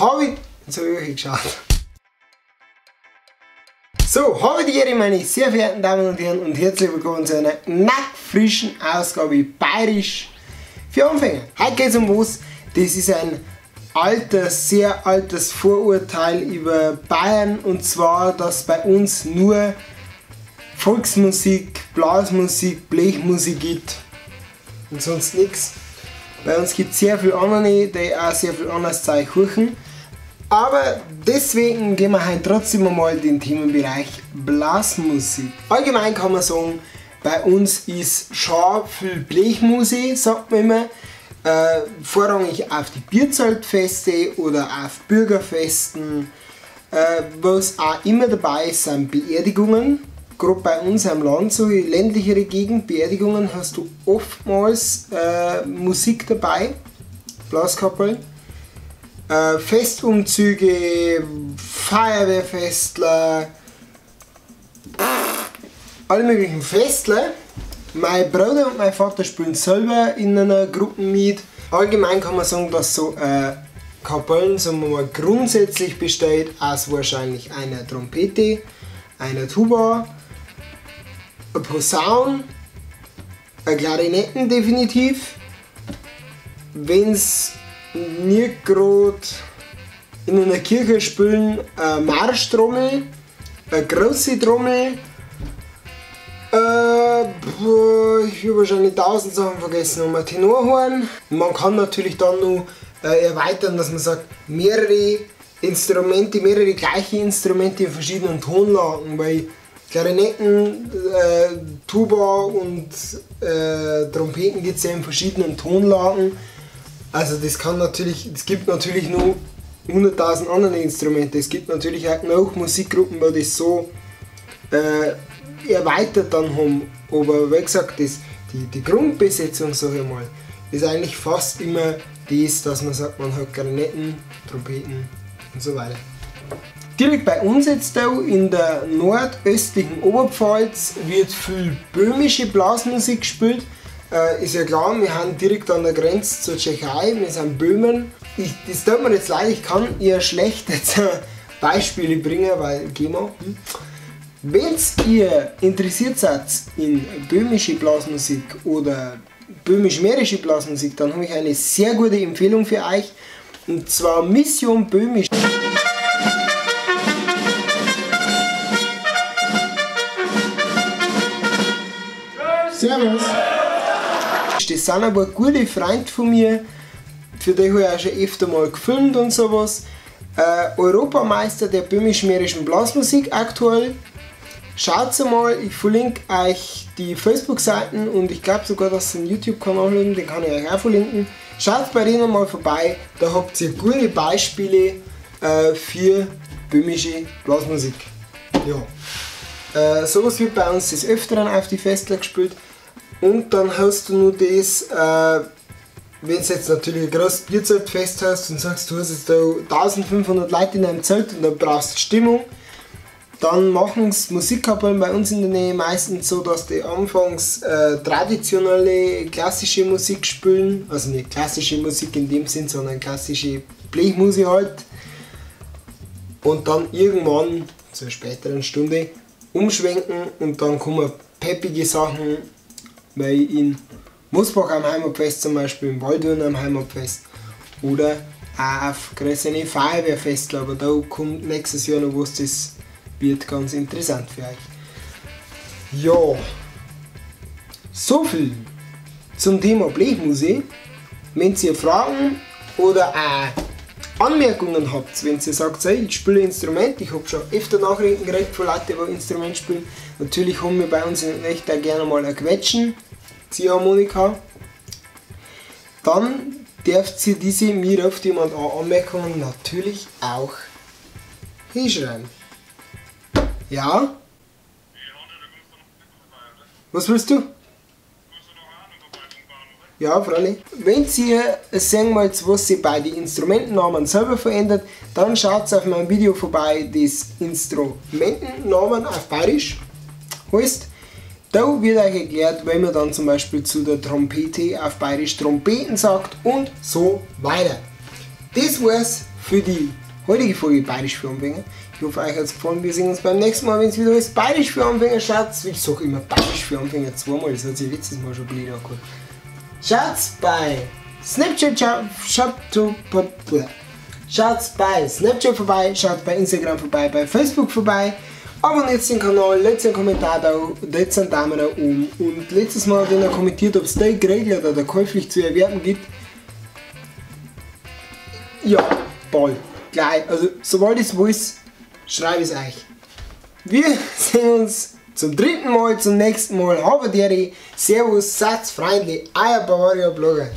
Habe jetzt habe ich euch geschaut. So, habe die Ehre, meine sehr verehrten Damen und Herren, und herzlich willkommen zu einer nackfrischen Ausgabe Bayerisch für Anfänger. Heute geht es um was, das ist ein altes, sehr altes Vorurteil über Bayern, und zwar, dass bei uns nur Volksmusik, Blasmusik, Blechmusik gibt und sonst nichts. Bei uns gibt es sehr viel andere, die auch sehr viel anderes Zeug huchen. Aber deswegen gehen wir heute trotzdem einmal den Themenbereich Blasmusik. Allgemein kann man sagen, bei uns ist schon viel Blechmusik, sagt man immer. Vorrangig auf die Bierzeltfeste oder auf Bürgerfesten. Was auch immer dabei ist, sind Beerdigungen. Gerade bei uns am Land, so in ländlichere Gegend, Beerdigungen, hast du oftmals Musik dabei, Blaskapellen. Festumzüge, Feuerwehrfestler, alle möglichen Festler. Mein Bruder und mein Vater spielen selber in einer Gruppe mit. Allgemein kann man sagen, dass so Kapellen, sagen wir mal, grundsätzlich besteht aus wahrscheinlich einer Trompete, einer Tuba, einer Posaune, einer Klarinetten definitiv. Wenn's nicht gerade in einer Kirche spielen, eine Marschtrommel, eine große Trommel, ich habe wahrscheinlich 1000 Sachen vergessen, und ein Tenorhorn. Man kann natürlich dann noch erweitern, dass man sagt, mehrere Instrumente, mehrere gleiche Instrumente in verschiedenen Tonlagen, weil Klarinetten, Tuba und Trompeten gibt es ja in verschiedenen Tonlagen. Also das kann natürlich, es gibt natürlich nur 100.000 andere Instrumente. Es gibt natürlich auch noch Musikgruppen, die das so erweitert dann haben. Aber wie gesagt, das, die Grundbesetzung, sag ich mal, ist eigentlich fast immer das, dass man sagt, man hat Klarinetten, Trompeten und so weiter. Direkt bei uns jetzt da in der nordöstlichen Oberpfalz wird viel böhmische Blasmusik gespielt. Ist ja klar, wir sind direkt an der Grenze zur Tschechei, wir sind Böhmen. Das tut mir jetzt leid, ich kann eher schlecht jetzt Beispiele bringen, weil GEMA. Wenn ihr interessiert seid in böhmische Blasmusik oder böhmisch-mährische Blasmusik, dann habe ich eine sehr gute Empfehlung für euch, und zwar Mission Böhmisch. Servus! Das sind aber gute Freunde von mir, für die habe ich auch schon öfter mal gefilmt und sowas. Europameister der böhmisch-mährischen Blasmusik aktuell. Schaut mal, ich verlinke euch die Facebook-Seiten und ich glaube sogar, dass sie einen YouTube-Kanal haben, den kann ich euch auch verlinken. Schaut bei denen mal vorbei, da habt ihr gute Beispiele für böhmische Blasmusik. Ja. Sowas wird bei uns des Öfteren auf die Festler gespielt. Und dann hast du nur das, wenn du jetzt natürlich ein großes Bierzeltfest hast und sagst, du hast jetzt da 1500 Leute in einem Zelt und da brauchst du Stimmung, dann machen es Musikkapellen bei uns in der Nähe meistens so, dass die anfangs traditionelle klassische Musik spielen, also nicht klassische Musik in dem Sinn, sondern klassische Blechmusik halt, und dann irgendwann zur späteren Stunde umschwenken und dann kommen peppige Sachen, weil in Mosbach am Heimatfest zum Beispiel, in Waldhorn am Heimatfest oder auch auf größere Feuerwehrfest, aber da kommt nächstes Jahr noch was, das wird ganz interessant für euch. Ja, so viel zum Thema Blechmusik. Wenn ihr Fragen oder auch Anmerkungen habt, wenn ihr sagt, hey, ich spiele Instrument, ich habe schon öfter Nachrichten gekriegt von Leuten, die Instrument spielen. Natürlich haben wir bei uns in echt auch gerne mal ein Quetschen, Ziehharmonika. Dann dürft ihr diese mir ruft jemand an Anmerkungen natürlich auch hinschreiben. Ja? Was willst du? Ja, freilich. Wenn ihr sehen wollt, was sich bei den Instrumentennamen selber verändert, dann schaut auf meinem Video vorbei, das Instrumentennamen auf Bayerisch heißt. Da wird euch erklärt, wenn man dann zum Beispiel zu der Trompete auf Bayerisch Trompeten sagt und so weiter. Das war's für die heutige Folge Bayerisch für Anfänger. Ich hoffe, euch hat es gefallen. Wir sehen uns beim nächsten Mal, wenn es wieder ist. Bayerisch für Anfänger. Schaut, ich sag immer Bayerisch für Anfänger zweimal, das hat sich letztes Mal schon blöd angehört. Schaut bei Snapchat, schaut bei Snapchat vorbei, schaut bei Instagram vorbei, bei Facebook vorbei. Abonniert den Kanal, lasst einen Kommentar da, lasst einen Daumen nach oben. Und letztes Mal hat einer kommentiert, ob es da geregelt oder käuflich zu erwerben gibt. Ja, bald. Gleich. Also, sobald ich es weiß, schreibe ich es euch. Wir sehen uns zum dritten Mal, zum nächsten Mal. Habe die Servus, Satz, Freunde, euer Bavaria Blogger.